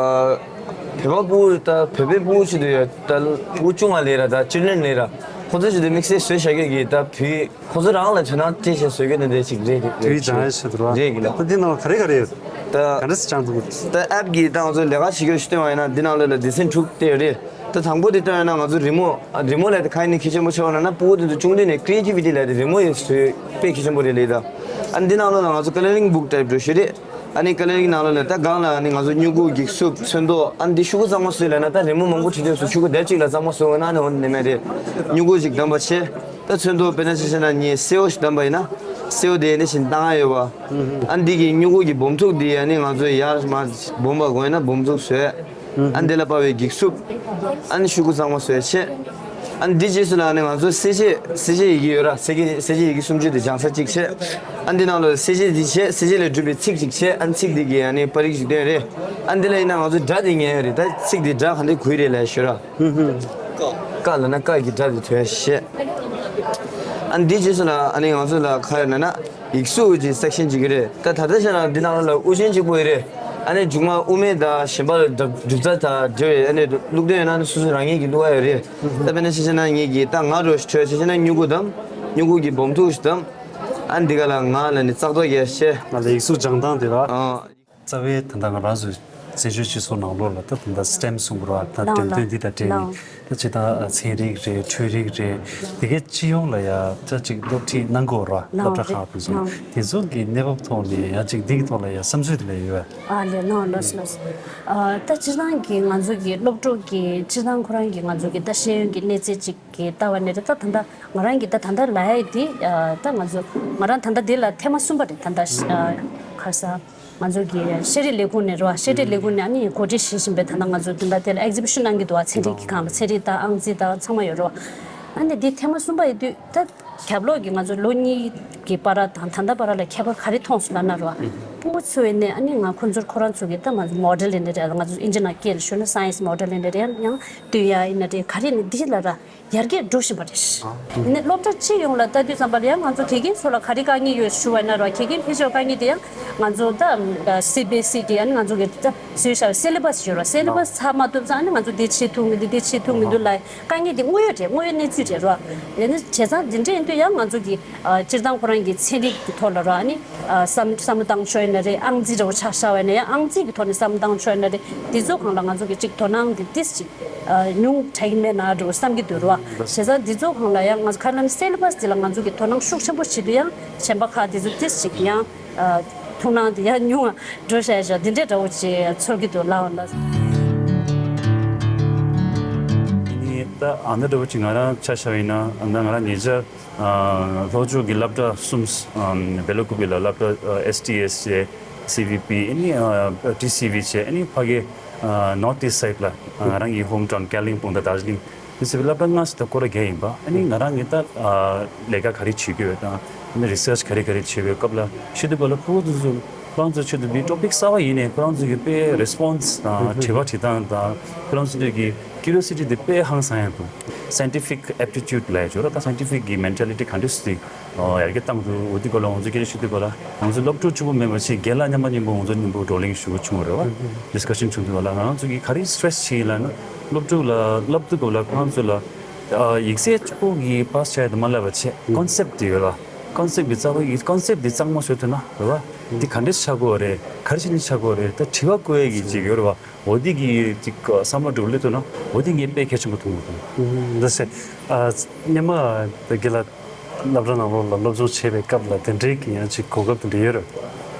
བོད་པ་ཕྲུ་གུ་ད་བོད་པའི་ཕྲུ་གུ་ཆེད་དུ་ཡོད་ད་ཕྲུ་གུ་ཆུང་བ་ལས་ར་ད་ཆིལ་ཌི་རན་ལས་ར་ཁོ་ཚོ་ཆེད་དུ་དམིགས་བསལ་བཟོས་བཞག་གི་ད་བུའི། ཁོ་ཚོ་རང་ལ་དོ་སྣང་སྤྲད་བྱས་བཟོ་རྒྱུ་དེ་འདྲ་ཞིག་རེད་རེད་དེ་རེད་ད་ཅང་ཡ་ཤེས་འདུག་ར། རེད་གི་ལ། ད་འདི་ནང་ལ་ག་རེ་ག་རེ་ཡོད། ད་ག་འདྲ་སེ་སྦྱངས་འདུག་ད་ཨེབ་གི་ད་ང་ཚོ་ལས་ཀ་བྱེད་རྒྱུ་ཞིག་སྟོན་པ་ཡིན་ན་འདི་ནང་ལོགས་ལ་སྡེ་ཚན་དྲུག་དེ་རེད། ད་དང་པོ་དེ་སྟོན་ཡིན་ན་ང་ཚོ་རི་མོ་ཨ་རི་མོ་ལས་ད་ག་ཡིན་ནི་གལ་ཆེན་པོ་ཆེ་བ་ན་ན་ཕྲུ་གུ་དེ་ཚོ་ཆུང་དུས་ནས་ཀྲི་ཨེ་ཊི་བི་ཊི་ལས་དེ་རི་མོ་ཡི་བཟོས་དཔེ་གལ་ཆེན་པོ་རེད་ལས་ད། ཨ་འདི་ནང་ལོགས་ལ་ང་ཚོ་ཀ་ལ་རིང་བུག་ཊའིབ་འདྲ་ཞིག་རེད། ཨ་ནི་ཀ་ལ་རིང་ནང་ལོགས་ལ་ད་སྒང་ལ་ཨ་ནི་ང་ཚོ་སྨྱུ་གུ་འགྱིག་སུབ་ཚོན་མདོག་ཨ་ནི་འདི་ཤོག་གུ་གཙང་མ་བཟོས་ལས་ན་ད་རི་མོ་མང་པོ་བྲིས་དུས་སུ་ཤོག་གུ་དེབ་གཅིག་ལ་གཙང་མ་བཟོས་འོང་ན་ཨ་ནི་འོ་ནི་མེད་རེད། སྨྱུ་གུ་ཅིག་བདམས་པ་བྱས། ད་ཚོན་མདོག་དཔེར་ན་ཆ་བཞག་ན་ངས་སེའུ་ཞིག་བདམས་པ་ཡིན་ན། སེའུ་དེ་ནི་བཞིན་བཏང་ཡ་ཡོད་པ། ཨ་འདི་གི་སྨྱུ་གུ་གི་སྦོམ་ཚུགས་འདི་ཨ་ནི་ང་ཚོ་ཡར་མར་སྦོམ་པ་དགོས་ན་སྦོམ་ཚུགས་བཟོས། ཨ་འདི་ལ་དཔག་པའི་འགྱིག་སུབ། ཨ་ནི་ཤོག་གུ་གཙང་མ་བཟོས་བྱས། ཨ་ནི་འདི་རྗེས་སུ་ལ་ཨ་ནི་ང་ཚོ་གསལ་བྱེད་གསལ་བྱེད་ཡི་གེ་ཡོད་ར་གསལ་གྱི་གསལ་བྱེད་ཡི་གེ་སུམ་ཅུ་དེ་སྦྱང་ས་གཅིག་བྱས། ཨ་འདི་ནང་ལ་གསལ་བྱེད་འདི་བྱས་གསལ་བྱེད་ལས་གྲུབ་པའི་ཚིག་ཅིག་བྱས་ཨ་ནི་ཚིག་འདི་གི་ཨ་ནི་པར་རིས་ཤིག་སྟོན་རེད། ཨ་འདི་ལ་ཡིན་ན་ང་ཚོ་སྒྲ་འདི་ཉན་ཡོད་རེད་ད་ཚིག་འདི་སྒྲ་ག་འདྲ་གོ་གི་རེད་ལབ་ཞུ་ར། ཀ་ལབ་ན་ཀ་གི་སྒྲ་དེ་ཐོས་ཤེས། ཨ་འདི་རྗེས་སུ་ལ་ཨ་ནི་ང་ཚོ་ལ་ག་རེ་ལབ་ན་ཡིག་གཟུགས་ཀྱི་སེག་ཤན་ཅིག་རེད། ད་ད་ལྟ་བྱས་ན་འདི་ནང་ལ་དབུ་ཅན་གཅིག་པོ་ཡོད་རེད། ཨ་ནི་མཇུག་མ་དབུ་མེད་དང་གཞན་པ་གྲུབ་རྩ་དང་འབྲེལ་བའི་ཨ་ནི་བླུག་འདོད་ཡོད་ན་ཨ་ནི་སོ་སོ་རང་ཉིད་ཀྱིས་བླུག་ཡ་ཡོད་རེད། ད་དཔེར་ན་ཆ་བཞག་ན་ངེད་ཀྱིས་ད་ང་འདྲ་ཞིག་ཐོས་ཆ་བཞག་ན་སྨྱུ་གུ་བདམས། སྨྱུ་གུ་གི་སྦོམ་ཐུག་ཞིག་བདམས། ཨ་ནི་འདི་ག་ལ་ང་ལ་ནི་ཙག་ཏོག་རྒྱག་ཤེས། ང་ལ་ཡིག་གཟུགས་སྦྱང་སྟངས་དེ་ལ། ཨ། རྩ་བའི་ད་ལྟ་ང་རང་ཚོའི་བཙན་བྱོལ་སྤྱི་ཚོགས་ནང་ལོགས་ལ་ད་ད་ལྟ་སི་ཊེམ་གསུང་གི་རེད་བ། ད་ལའོ་འགྲེམས་སྟོན་འདི་དང་འབྲེལ་ནས་ད་ཅི་ད་ཚན་རིག་རེད་འཕྲུལ་རིག་རེད་དེ་གའི་སྤྱི་ཡོངས་ལ་ཡ་ད་ཅིག་སློབ་ཁྲིད་གནང་དགོས་རེད་བ། སློབ་གྲྭ་ཁག་དེ་ཚོ་དེ་ཚོ་གི་གནས་བབ་ཐོག་ནས་ཡ་ཅིག་འདི་གི་ཐོག་ལ་ཡ་བསམ་ཚུལ་དེ་ལ་ཡོད་བ། ཨ་ལས་ལོ་ལོ་ལོ། ད་སྤྱིར་བཏང་གི་ང་ཚོ་གི་སློབ་ཕྲུག་གི་སྤྱིར་བཏང་ཁོ་རང་གི་ང་ཚོ་གི་ད་ཤེས་ཡོན་གི་གནས་ཚད་ཅིག་གི་ལྟ་བ་ནས་ད་ད་ད་ང་རང་གི་ད་ད་ལ་ཡ་དེ་ད་ང་ཚོ་ང་རང་ད་ད་འདི་ལ་ཐེངས་མ་གསུམ་པ་རེད་ད་ད་ཁ་ས། ང་ཚོ་གི་ཤེས་རིག་ལས་ཁུངས་ནས་རོ། ཤེས་རིག་ལས་ཁུངས་ནས་ཨ་ནི་གོ་སྒྲིག་བྱེད་བཞིན་པའི་ད་ལྟ་ང་ཚོ་དེ་འདྲ་དེ་ལ་ཨེག་ཛི་བི་ཤན་གནང་གི་འདུག་བ། ཚན་རིག་གི་སྒང་ལ་ཚན་རིག་དང་ཨང་རྩིས་དང་ཚང་མ་ཡོད་རོ། ཨ་ནི་འདི་ཐེངས་མ་གསུམ་པ་ཡིན་དུས་ད་རྒྱབ་ལོགས་ཀྱི་ང་ཚོ་ལོ་གཉིས་ཀྱི་བར་དང་ད་ལྟ་བར་ལ་ཁྱད་པར་ག་རེ་མཐོང་སོང་ལབ་ན་རོ། ཕྲུ་གུ་ཚོ་ཡིན་ནའི་ཨ་ནི་ང་ཁོང་ཚོར་ཁོ་རང་ཚོ་གི་ད་ང་ཚོ་མོ་ཌེལ་ཡིན་ནའི་རེད། ང་ཚོ་ཨིན་ཇི་ནང་སྐད་ལ་ཞུ་ན་སའེན་སི་མོ་ཌེལ་ཡིན་ནའི་རེད། ཡང་སྟོན་ཡ་ཡིན་ན་རེད། ག་རེ་ཡིན་ནའི་འདི་ལ་ར་ཡར་རྒྱས་འགྲོ་བཞིན་པ་རེད། ཡིན་ནའི་སློབ་གྲྭ་སྤྱི་ཡོངས་ལ་ལྟ་དུས་ཙམ་པ་ལ་ཡང་ང་ཚོ་དགེ་རྒན་ཚོ་ལ་ག་རེ་དཀའ་ངལ་ཡོད་ཞུ་བ་ཡིན་ན་ར། དགེ་རྒན་ཕལ་ཆེར་དཀའ་ངལ་དེ་ཡང་ང་ཚོ་ད་སི་བི་ཨེ་སི་གི་ཨ་ནི་ང་ཚོ་གི་ད་བཟོས་བཞག་པའི་སེ་ལེ་བས་ཡོད་ར། སེ་ལེ་བས་ཚར་མ་ཐུབ་ཙང་ཨ་ནི་ང་ཚོ་འདི་བྱེད་ཐུབ་མི་འདུག་འདི་བྱེད་ཐུབ་མི་འདུག་ལ། དཀའ་ངལ་དེ་དངོས་ཡོད་རེད། དངོས་ཡོད་གནས་ཚུལ་རེད་ར། ཡིན་ནའི་བྱས་ཙང་འདི་འདྲ་ཡིན་དུས་ཡང་ང་ཚོ་གི་ཨ་སྤྱིར་བཏང་ཁོ་རང་གི་ཚན་རིག་གི་ཐོག་ལ་ར་ཨ་ནི་ཨ་བསམ་བསམ་བློ་བཏང་ཆོག་ཡིན་ན་རེད། ཨང་རྩིས་འདྲ་བོ་ཆ་བཞག་པ་ཡིན་ན་ཡང་ཨང་རྩིས་ཀྱི་ཐོག་ནས་བསམ་བློ་བཏང་ཆོག་ཡིན་ན་རེད། འདི་ཚོ་སྒང་ལ་ང་ཚོ་གི་ཅིག་དོ་སྣང་འདི་ཏིས་ཅིག་ཨ་ཉུང་དྲགས་ཀྱི་མེད་ན་འགྲོ་བསམ་གྱི་འདུག་ར། བྱས་ཙང་འདི་ཚོ་སྒང་ལ་ཡང་ང་ཚོ་ག་རེ་ལབ་ན་སེ་ལེ་བས་འདི་ལ་ང་ཚོ་གི་དོ་སྣང་ཤུགས་ཆེན་པོ་བྱེད་དུས་ཡང་གཞན་པ་ཁག་འདི་ཚོ་ཏིས་ཅིག་ཡང་ཨ་ཐུགས་སྣང་འདི་ཡང་ཉུང་བ་འགྲོ་བཞག་བཞག་འདི་འདྲའི་འདྲ་བོ་ཅིག་ཚོར་གྱི་འདུག་ལགས་ལ། ཨ་ནི་ད་ཨ་འདྲ་འདྲ་བོ་ཅིག་ང་རང་ཆ་བཞག་པ་ཡིན་ན་ཨ་ནི་ང་རང་ཉེ་ཆར་ཨ་ལྷོ་ཕྱོགས་ཀྱི་སློབ་གྲྭ་གསུམ་ཨ་བེ་ལ་ཀུ་པི་ལ་སློབ་གྲྭ་ཨ་ཨེས་ཊི་ཨེས་བྱས། སི་བི་པི་ཨ་ནི་ཨ་ཊི་སི་བི་བྱས། ཨ་ནི་ཕ་གི་ཨ་ནོར་ཐི་ཨིསཊ་སའིཌ་ལ་ཨ་ང་རང་གི་ཧོམ་ཊའུན་ཀ་ལིམ་པོང་དང་དར་ཇི་ལིང་དེ་ཚོའི་སློབ་གྲྭ་ལྔ་ཙམ་དང་སྐོར་ར་བརྒྱད་ཡིན་པ། ཨ་ནི་ང་རང་གིས་ད་ཨ་ལས་ཀ་ག་རེ་བྱེད་ཀྱི་ཡོད་དང་ཨ་ནི་རི་སར་ཆི་ག་རེ་ག་རེ་བྱེད་པའི་སྐབས་ལ་ཤེས་དུས་སྐབས་ལ་ཕྲུ་གུ་དེ་ཚོ་ཁོ་རང་ཚོའི་ཆེད་དུ་འདི་ཊོ་པིག་གསར་པ་ཡིན་ནའི་ཁོ་རང་ཚོ་གི་དཔེ་རེ་སི་པོན་སི་དང་དྲི་བ་དྲིས་སྟངས་དང་ཁོ་རང་ཚོ་གི་ཀུ་རི་ཡོ་སི་ཊི་དེ་དཔེ་ཧང་སང་ཡ་འདུག་སའེན་ཊི་ཕིག་ཨེབ་ཊི་ཊུཌ་ལབ་ཡ་ཅིག་ཡོད་ར། ད་སའེན་ཊི་ཕིག་གི་མེན་ཊ་ལི་ཊི་ག་འདྲ་སེ་ཡར་རྒྱས་བཏང་འདུག་འོ་དེ་སྐོར་ལ་ང་ཚོ་སྐད་ཆ་ཤོད་དུས་སྐབས་ལ་ང་ཚོ་སློབ་ཕྲུག་གཅིག་པོ་མེད་པ་བྱས་རྒན་ལགས་མཉམ་པ་མཉམ་པོ་ང་ཚོ་མཉམ་པོ་བགྲོ་གླེང་ཞུ་བ་བྱུང་བ་རེད་བ། ཌི་སི་ཀ་ཤན་བྱུང་དུས་སྐབས་ལ་ང་རང་ཚོ་གིས་ག་རེ་སི་ཊེ་རེ་སི་བྱས་ཡིན་ལབ་ན་སློབ་ཕྲུག་ལ་བསླབ་དུས་སྐབས་ལ་ཁོ་རང་ཚོ་ལ་ཡིག་ཚད་གཅིག་པོ་གིས་པཱ་སི་བྱས་དུ་མ་བསླབ་པ་བྱས་ཀོན་སེབ་དེ་ཡོད་ར། ཀོན་སེབ་ཀྱི་རྩ་བ་ཡི་ཀོན་སེབ་འདི་གཙང་མ་བཟོས་ཐུབ་ན་རེད་བ། འདི་ག་འདྲས་ཆགས་ཀྱི་ཡོད་རེད། ག་རེ་བྱས་ནས་ཆགས་ཀྱི་ཡོད་རེད། ད་དྲི་བ་བཀོད་ཡས་ཀྱི་ཅིག་ཡོད་རེད་བ། འོ་འདི་གི་ཅིག་བསམ་བློ་འགྲོ་སླེབས་ཐུབ་ན་འོ་འདི་ངས་དཔེ་གལ་ཆེན་པོ་མཐོང་གི་འདུག་ཨུམ། འདི་སེ། ཨ། སྔོན་མ་དེ་གི་ལ་སློབ་གྲྭ་ནང་ལོགས་ལ་སློབ་སྦྱོང་བྱས་པའི་སྐབས་ལ་དེ་འདྲའི་གི་ཡང་ཅིག་གོ་སྐབས་དེ་འདྲ་ཡོད་རེད།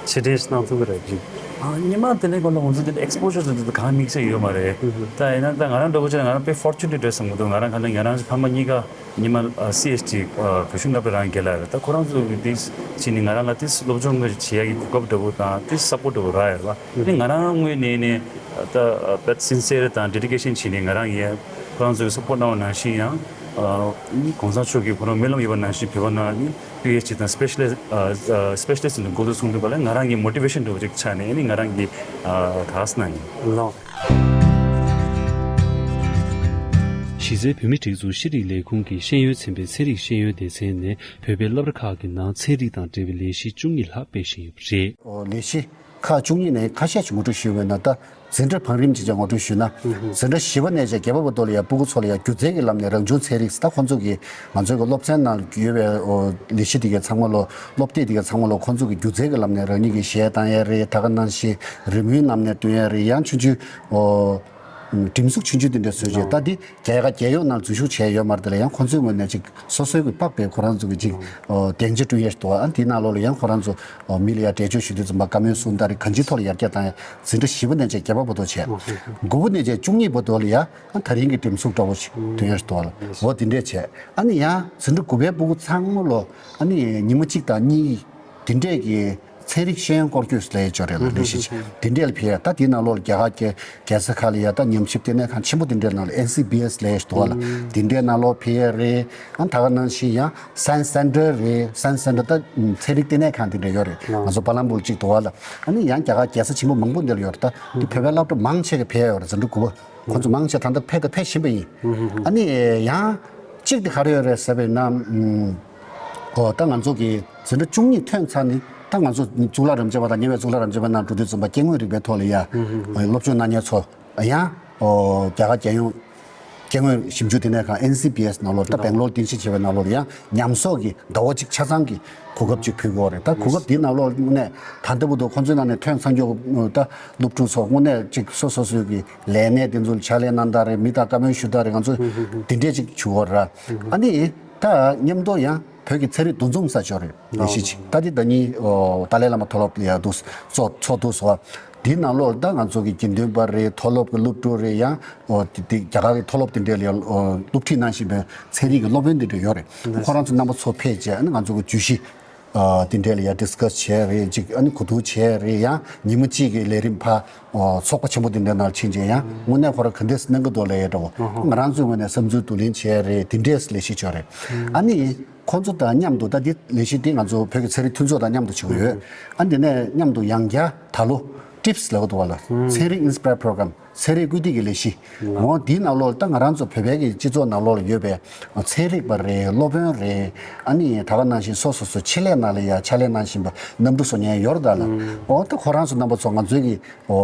ཕྱིར་དྲན་ཞིག་གནང་ཐུབ་ཀྱི་རེད་ཅིག་ཨ། སྔོན་མ་དེ་འདྲའི་སྐོར་ལ་ང་ཚོ་དེ་འདྲ་ཨེག་སི་པོ་ཞར་དེ་ཚོ་གང་དམིགས་བསལ་ཡོད་མ་རེད། ཨུམ། ད་ཡིན་ན་ད་ང་རང་འདྲ་པོ་བྱས་ན་ང་རང་དཔེ་ཕོར་ཅུ་ནེཊ་རེད་བསམ་གྱི་འདུག་ང་རང་ག་ལ་ང་རང་ཕ་མ་གཉིས་ཀ་ཉི་མ་སི་ཨེས་ཊི་བོད་གཞུང་སློབ་གྲྭ་རང་སྒེར་ལ་རེད། ད་ཁོ་རང་ཚོ་གི་དེ་བྱས་ནས་ང་རང་ལ་དེ་སློབ་སྦྱོང་དངོས་བྱེད་ཡག་གི་གོ་སྐབས་འདྲ་པོ་དང་དེ་སཔོར་ཊི་འདྲ་པོ་རག་ཡོད་རེད་བ། དེ་ང་རང་ངོས་ནས་ནས་ད་དཔེ་སིན་སེར་དང་ཌེ་ཌི་ཀེ་ཤན་བྱས་ནས་ང་རང་གིས་ཁོ་རང་ཚོ་གི་སཔོར་ཊི་གནང་བ་ནང་བཞིན་ཡང་གོང་ས་མཆོག་གིས་ཁོ་རང་སྨོན་ལམ་ཡོད་པ་ནང་བཞིན་བོད་པ་ནང་ནས་པི་ཨེཆ་ཌི་དང་སི་པེ་ཤ་ལི་སི་ཊི་སི་པེ་ཤ་ལི་སི་ཊི་ཟེར་ནས་འགོ་འཛུགས་གསུངས་འདུག་པ་ལ་ང་རང་གི་མོ་ཊི་ཝེ་ཤན་འདྲ་པོ་ཅིག་ཆགས་ནས་ཨ་ནི་ང་རང་གིས་ད་ག་ཟེར་ན་ཡིན། ལགས། གཞི་རྩའི་བོད་མིའི་སྒྲིག་འཛུགས་ཤེས་རིག་ལས་ཁུངས་ཀྱི་ཤེས་ཡོན་ཚན་པའི་ཚན་རིག་ཤེས་ཡོན་སྡེ་ཚན་ནས་བོད་པའི་སློབ་གྲྭ་ཁག་གི་ནང་ཚན་རིག་དང་འབྲེལ་བའི་ལས་གཞི་བཅུ་གཉིས་ལྷག་སྤེལ་བཞིན་ཡོད་པ་རེད། ལས་གཞི་ཁག་བཅུ་གཉིས་ནས་ཁ་ཤས་ཤིག་ངོ་སྤྲོད་ཞུས་པ་ཡིན་ན། ད་འཛིན་གྲྭ་བང་རིམ་ཅིག་ཀྱང་ངོ་སྤྲོད་ཞུས་ན། འཛིན་གྲྭ་བཞི་པ་ནས་བྱས་བརྒྱད་པ་བར་དུ་ལ་ཡང་སྤུ་གུ་ཚོ་ལ་ཡང་སྒྱུ་རྩལ་གྱི་ལམ་ནས་རང་བྱུང་ཚན་རིག་ད་ཁོང་ཚོ་གི་ང་ཚོའི་གི་སློབ་ཚན་ནང་ཡོད་པའི་ལས་གཞི་དེ་གའི་ཚང་མ་ལོ། སློབ་དེབ་དེ་གའི་ཚང་མ་ལོ་ཁོང་ཚོ་གི་སྒྱུ་རྩལ་གྱི་ལམ་ནས་རང་ཉིད་ཀྱི་གཞས་བཏང་ཡས་རེད། ད་ག་ནང་བཞིན་རི་མོའི་ལམ་ནས་སྟོན་ཡས་རེད། ཡང་ཆུང་ཆུང་། འགྲེམས་གཟུགས་ཆུང་ཆུང་དེ་འདྲ་བཟོས་རྗེས་ད་འདི་རྒྱ་གར་རྒྱལ་ཡོངས་ནང་འཛུལ་ཞུགས་བྱས་ཡོད་མ་རེད། དེ་ལ་ཡང་ཁོང་ཚོའི་ངོས་ནས་ཅིག་སོ་སོའི་གི་པགས་པའི་ཁོ་རང་ཚོ་གི་ཅིག་སྡིངས་ཆ་བསྐྲུན་ཡས་ཤིག་འདུག་ཨ་འདིའི་ནང་ལོགས་ལ་ཡང་ཁོ་རང་ཚོ་མི་ལ་ཡང་འགྲེལ་བརྗོད་ཞུ་དུས་ཙམ་པ་བཀའ་མོལ་གསུང་སྟངས་རེད། གང་ཅིའི་ཐོག་ལ་ཡར་རྒྱས་བཏང་ཡས། འཛིན་གྲྭ་བཞི་པ་ནས་བྱས་བརྒྱད་པ་བར་དུ་བྱས། དགུ་པ་ནས་བྱས་བཅུ་གཉིས་བར་དུ་ལ་ཡང་ཨ་ད་རིང་གི་འགྲེམས་གཟུགས་འདྲ་བོ་ཞིག་སྟོན་ཡས་ཤིག་འདུག་ཨ་འོ་དེ་འདྲས་བྱས། ཨ་ནི་ཡང་འཛིན་གྲྭ་དགུ་པའི་སྤུ་གུ་ཚང་མ་ལོ་ཨ་ནི་ཉིན་མོ་གཅིག་དང་གཉིས་དེ་འདྲས་ཀྱི་ཚན་རིག་ཤེས་ཡོན་སྐོར་སྐྱོད་ལས་ཅོ་རེད་ལ་ལས་གཞི་ཆེ་དེ་འདྲས་ལ་ཕེབས་ཡ། ད་དེའི་ནང་ལོགས་ལ་རྒྱ་གར་རྒྱལ་རྒྱལ་ས་ཁག་ལ་ཡ་ད་ཉམས་ཞིབ་ལྟེ་གནས་ཁང་ཆེན་པོ་དེ་འདྲས་ནང་ལ་ཨེན་སི་བི་ཨེས་ལས་ཞེས་འདུག་བ་ལ་དེ་འདྲས་ནང་ལོགས་ཕེབས་ཡ་རེད། ཨ་ད་ག་ནང་བཞིན་ཡང་སའེན་སི་སེན་ཊར་རེད། སའེན་སི་སེན་ཊར་ད་ཚན་རིག་ལྟེ་གནས་ཁང་དེ་འདྲས་ཡོད་རེད། ང་ཚོ་བ་ལམ་པུར་གཅིག་འདུག་བ་ལ་ཨ་ནི་ཡང་རྒྱ་གར་རྒྱལ་ས་ཆེན་པོ་མང་པོ་འདིར་ཡོད་རེད། ད་དེ་བོད་པའི་སློབ་གྲྭ་མང་ཆེ་གི་ཕེབས་ཡ་ཡོད་རེད། འཛིན་གྲྭ་དགུ་པ་ཁོང་ཚོ་མང་ཆེ་ད་ལྟ་ཕེབས་ད་ཕེབས་བཞིན་པ་ཡིན། ཨ་ནི་ཡང་གཅིག་དེ་ག་རེ་ཡོད་རེད་ཟེར་བས་ན། ཨོ་ད་ང་ཚོ་གི་འཛིན་གྲྭ་བཅུ་གཉིས་ཐོན་ཚར་ནས་ད་ང་ཚོ་གཙུག་ལག་རབ་འབྱམས་པ་དང་ཉེ་བའི་གཙུག་ལག་རབ་འབྱམས་པ་ནང་འགྲོ་དུས་ཙམ་པ་སྐྱེ་དངོས་རིག་པའི་ཐོག་ལ་ཡ་སློབ་སྦྱོང་གནང་མཁན་ཚོ་ཡང་ཨོ་རྒྱ་གར་རྒྱལ་ཡོངས་སྐྱེ་དངོས་ཞིབ་འཇུག་ལྟེ་གནས་ཁང་ཨེན་སི་བི་ཨེས་ནང་ལོགས་ད་སྦེང་ལོར་རྟེན་གཞི་བྱས་པའི་ནང་ལོགས་ལ་ཡང་ཉམས་གསོག་གི་ཟླ་བ་གཅིག་ཆ་ཚང་གི་གོ་སྐབས་ཅིག་ཕུལ་གྱི་ཡོད་རེད། ད་གོ་སྐབས་འདིའི་ནང་ལོགས་དངོས་གནས་ད་ལྟ་བར་དུ་ཁོང་ཚོའི་ནང་ནས་ཐོན་ཚར་མཁན་ད་སློབ་ཕྲུག་ཚོ་དངོས་གནས་ཅིག་སོ་སོ་སོའི་གི་ལས་གནས་དེ་ཚོ་ལ་ཕྱག་ལས་གནང་སྟངས་རེད། མི་དང་བཀའ་མོལ་ཞུ་སྟངས་རེད། ང་ཚོ་འདི་འདྲས་ཅིག་བྱུང་བ་ར། ཨ་ནི་ད་མཉམ་དུ་ཡང་བོད་ཀྱི་ཚན་རིག་འདུ་འཛོམས་ས་ཆ་རེད་ལས་གཞི་ཅིག་ད་འདི་ཟླ་ཉིན་ཏཱ་ལའི་བླ་མ་མཐོ་སློབ་ལ་ཡང་འདུག་ཚོགས་ཚོགས་འདུ་སོགས་འདིའི་ནང་ལོགས་ད་ང་ཚོ་གི་དགེ་འདུན་པ་རེད། མཐོ་སློབ་ཀྱི་སློབ་ཕྲུག་རེད། ཡང་འདི་རྒྱ་གར་གྱི་མཐོ་སློབ་དེ་འདྲས་ལ་ཡང་སློབ་ཁྲིད་གནང་བཞིན་པའི་ཚན་རིག་གི་སློབ་དཔོན་དེ་འདྲས་ཡོད་རེད། ཁོ་རང་ཚོ་རྣམ་པ་ཚོ་ཕེབས་རྗེས་ཨ་ནི་ང་ཚོ་གི་བརྗོད་གཞི། ཨ་དེ་འདྲས་ལ་ཡ་ཌི་སི་ཀ་སི་བྱས་རེད། ཅིག་ཨ་ནི་གོ་བསྡུར་བྱས་རེད། ཡང་ཉིན་མོ་གཅིག་གི་ལས་རིམ་ཕར་ཨོ་ཚོགས་པ་ཆེན་པོ་དེ་འདྲའི་ནང་ཕྱིན་རྗེས་ཡང་དངོས་གནས་ཁོ་རང་ག་འདྲས་གནང་གི་འདུག་ལབ་ཡས་འདྲ་བོ། ང་རང་ཚོའི་ངོས་ནས་བསམ་ཚུལ་བསྡུ་ལེན་བྱས་རེད། དེ་འདྲས་ལས་གཞི་བྱས་རེད། ཨ་ནི་ཁོང་ཚོ་དང་མཉམ་དུ་ད་འདི་ལས་གཞི་འདི་ང་ཚོ་བོད་ཀྱི་ཚན་རིག་མཐུན་ཚོགས་དང་མཉམ་དུ་བྱེད་ཀྱི་ཡོད། ཨ་འདི་ནས་མཉམ་དུ་ཡང་བསྐྱར་ད་ལོ་ཊིབ་སི་ལབ་ཀྱི་འདུག་བ་ལ། ཚན་རིག་ཨིན་སི་པ་ཡར་པོ་རོ་གྷ་རམ། ཚན་རིག་སྐུལ་འདེད་ཀྱི་ལས་གཞི། འོ་འདིའི་ནང་ལོགས་ལ་ད་ང་རང་ཚོ་བོད་པའི་གི་སྤྱི་ཚོགས་ནང་ལོགས་ལ་ཡོད་པའི་ཚན་རིག་པ་རེད། སློབ་དཔོན་རེད། ཨ་ནི་ད་ག་ནང་བཞིན་སོ་སོ་སོ་ཆེད་ལས་ནང་ལ་ཡ་ཕྱག་ལས་གནང་བཞིན་པ་གནམ་གྲུ་བཟོ་མཁན་ཡོད་རེད་ད་ལ། འོ་ད་ཁོ་རང་ཚོ་རྣམ་པ་ཚོ་ང་ཚོའི་གི་འོ་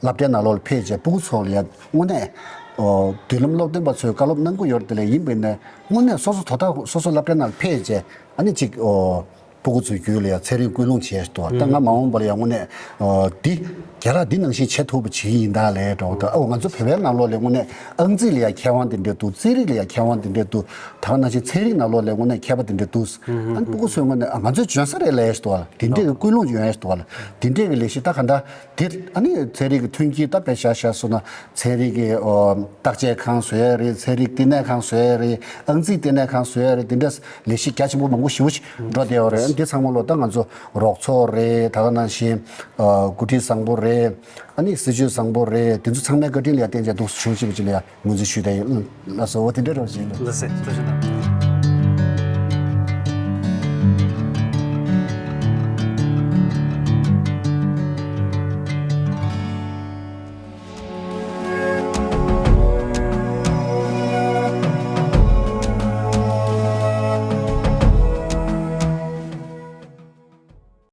སློབ་གྲྭའི་ནང་ལོགས་ལ་ཕེབས་བྱས་སྤུ་གུ་ཚོ་ལ་ཡ་དངོས་གནས་འོ་མདུན་ལམ་སློབ་སྟོན་པ་ཚོས་བཀའ་སློབ་གནང་གི་ཡོད་རེད། དེ་ལས་ཡིན་པས་ན་དངོས་གནས་སོ་སོ་དོ་བདག་སོ་སོ་སློབ་གྲྭའི་ནང་ལ་ཕེབས་བྱས་ཨ་ནི་ཅིག་འོ། སྤུ་གུ་ཚོའི་རྒྱུད་ལ་ཡང་ཚན་རིག་སྐུལ་སློང་བྱས་འདུག་ད་ང་མ་འོངས་པ་ལ་ཡང་དངོས་གནས་ཨ་འདི་རྒྱ་ར་འདི་ནང་བཞིན་བྱེད་ཐུབ་པ་བྱེད་ཀྱི་ཡིན་ད་ལབ་འདྲ་བོ། ད་ཨོ་ང་ཚོ་བོད་པའི་ནང་ལོགས་ལ་དངོས་གནས་ཨང་རྩིས་ལ་ཡང་མཁས་དབང་དེ་འདྲས་འདུག་རྩིས་རིག་ལ་ཡང་མཁས་དབང་དེ་འདྲས་འདུག་ད་ག་ནང་བཞིན་ཚན་རིག་ནང་ལོགས་ལ་དངོས་གནས་མཁས་པ་དེ་འདྲས་འདུག་ཨ་ནི་སྤུ་གུ་ཚོས་དངོས་གནས་ཨ་ང་ཚོས་འཇོན་ས་རེད་ལབ་ཡས་འདུག་ལ། དེ་འདྲས་ཀྱི་སྐུལ་སློང་ཡོང་ཡས་འདུག་ལ། དེ་འདྲས་ཀྱི་ལས་གཞི་ད་ག་འདྲ་དེ་ཨ་ནི་ཚན་རིག་གི་མཐུན་རྐྱེན་ད་དཔེ་བཞག་བཞག་སོང་ན། ཚན་རིག་གི་ཨོ་བརྟག་དཔྱད་ཁང་བཟོ་ཡས་རེད། ཚན་རིག་བསྟི་གནས་ཁང་བཟོ་ཡས་རེད། ཨང་རྩིས་བསྟི་གནས་ཁང་བཟོ་ཡས་རེད། དེ་འདྲ་ལས་གཞི་རྒྱ་ཆེན་པོ་མང་པོ་ཞེ་པོ་ཞིག་འགྲོ་བསྡད་ཡོད་རེད། འདི་ཚང་མ་ལོ་ད་ང་ཚོ་རོགས་ཚོགས་རེད། ད་ག་ནང་བཞིན་ཨ་འགོ་ཁྲིད་བཟང་པོ་རེད། ཨ་ནི་སྲིད་ཇུས་བཟང་པོ་རེད། དེ་ཚོ་ཚང་མའི་བཀའ་དྲིན་ལ་ཡ་བརྟེན་བྱས་འདུག་བྱུང་ཞེས་པ་ཅིག་ལ་ཡ་ངོས་འཛིན་ཞུས་ཏེ་ཡིན། ལགས་སོ། འོ་དེ་འདྲ་རོགས་བྱེད། ལགས་སོ། ཐུགས་རྗེ་གནང་།